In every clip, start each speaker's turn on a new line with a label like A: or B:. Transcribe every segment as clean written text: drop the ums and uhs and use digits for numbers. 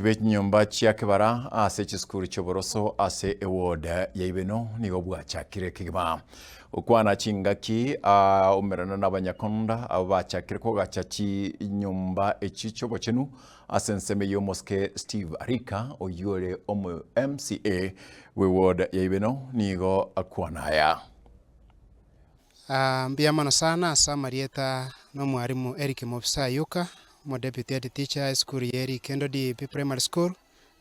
A: be chinyomba chia kebara ase chisukuru chi'oboroso ase eward ya Ibeno nigo bwachakire kegima. Gokwana chingaki aaumerana n'abanyakonda abwo bachakire kogacha chinyomba echi chi'obochenu ase ensemo y'omosike Steve Arika oyio ore omo MCA bw'eward ya Ibeno nigo akwana aya.
B: Mbuya mono sana ase amarieta na omwarimu Eric Mobisa Ayuka, omo deputy head teacher esukuru ya Rikendo DEB Primary School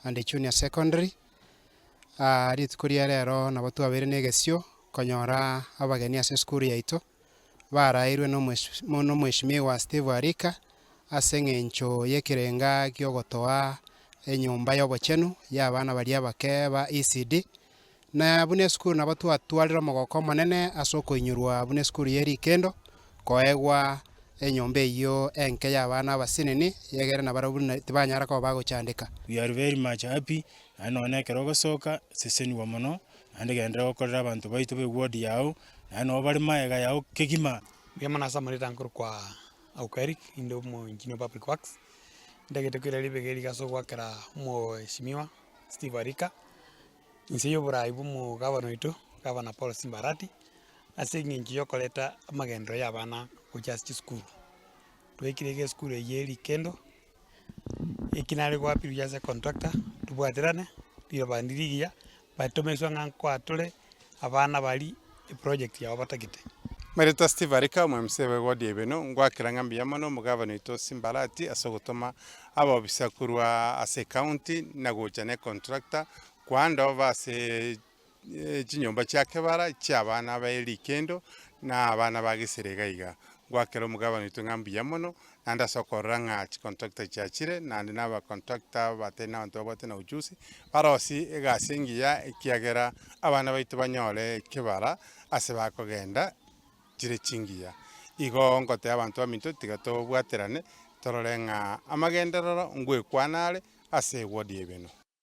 B: and Junior Secondary. Rituko ria rero nabo twabeire na egesio konyora abageni ase esukuru yaito, barairwe na omweshimiwa Steve Arika ase eng'encho y'ekerenga giogotoa enyomba y'obochenu ya abana baria abake ba ECD. Na buna esukuru nabo twatwarire omogoko omonene ase okoinyorwa buna esukuru ye rikendo, koegwa enyomba eyio enke y'abana abasinini, egere nabarabwo buna tibanyara koba bagochandeka.
C: We are very much happy, naende nonye na ekero ogosoka, seseniwa mono, naende genderera gokorera abanto baito ba eward yago, naende nabo bare magega yago kegima.
D: Mbuya mono ase amarieta nkorokwa Auka Eric, inde omo engineer o public works, ntagete koira ribaga eri ase ogoakera omweshimiwa Steve Arika. Inse y'oboraai bw'omogabana oito, Gavana Paul Simba Arati, ase eng'encho y'okoreta amagenderero y'abana gochia ase chisukuru. Twaikire iga esukuru eyio ya Rikendo, eki nare goappeal ase econtractor, tobwaterane, riroba ndiri rigiya, but tomake sure ng'a nkoa tore abana baria eproject yabo batagete.
E: Maireta Steve Arika, omo-MCA bw'eward ya Ibeno, ngwakera ng'a mbuya mono omogabana oito Simba Arati ase ogotoma abaofisa korwa ase ecounty na gocha na econtractor koandover ase chinyomba chia kebara chia abana ba erikendo na abana ba gesere iga iga. Ngwakera omogabana oito ng'a mbuya mono naende ase okorora ng'a chicontractor chiachire naende na abacontractor batari na abanto babwate na ujuzi barosie egasi engiya ekiagera abana baito banyore kebara ase bakogenda chire chingiya. Igo ngotebia abanto baminto tiga tobwaterane torore ng'a amagenderero ngwekwana are ase eward ya Ibeno.